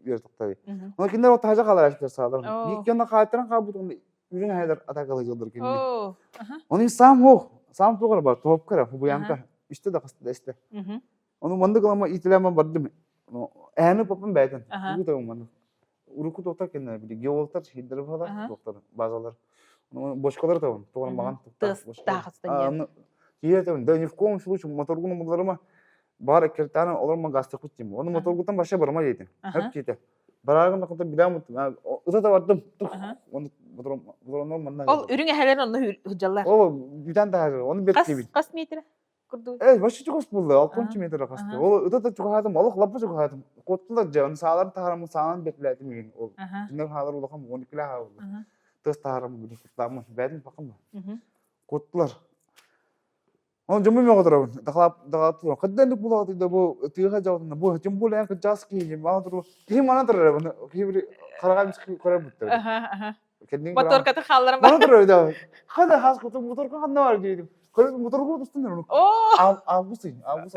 үөрэтөхтөрүй. Оны кинилэр ол таһажа хаалар эстер саалар. Биир көнө хаайтаран хаалбыт оны үрүҥ эһэлэр атакалыыллар кинини. Оны сам хоох, сам тугар бар, топ кара, хубуянка. Үстэ да хаста да истэ. Ону маннык ылама иитилээмэн бардым. Эһэни поппун бэйтэн. Тугу да маннык. Урукку туохтар кэннэ били геологтар хиддер баалар, туохтар базалар. Бочкалар табын, туган маган туктар. Киһи да ни в коем случае моторгун умуларыма бар эккертаан олорма гастыкпыт дим. Оны моторгутан баша барма дейтин. Хөп диете. Бараагын да билам ыта да бардым. Оны моторон манна. Ол үрүҥ эһэлэр онно хыдьаллар. Ол бүтэн таһар. Оны беттибит. Хас метр? Курдук. Э, вообще чугас булла, 60 метр хасты. Ол ыта да чугаһаатым, олох лаппа чугаһаатым. Куоттулар дьэ, оны сааларын таһаарам, саанан бэтлээтим игин. Ол дьоннор хаалар улахан 12 хаалла. Тыас таһаарам били куттааммын, бээтин бакым. Куоттулар. Оны дьоммун мөҕө турабын. Дахалап дахалап туран. Хаддан булааты да бу тыаха жаутында бу тем более кыджас киһи мана туру. Киһи мана турар бұны. Киһи бир хараға миски көрөр буттар. Моторкаты хаалларан Мана турар да. Хада хас куту моторка ханна бар дейдим. Көрө моторку тустун. Август, август.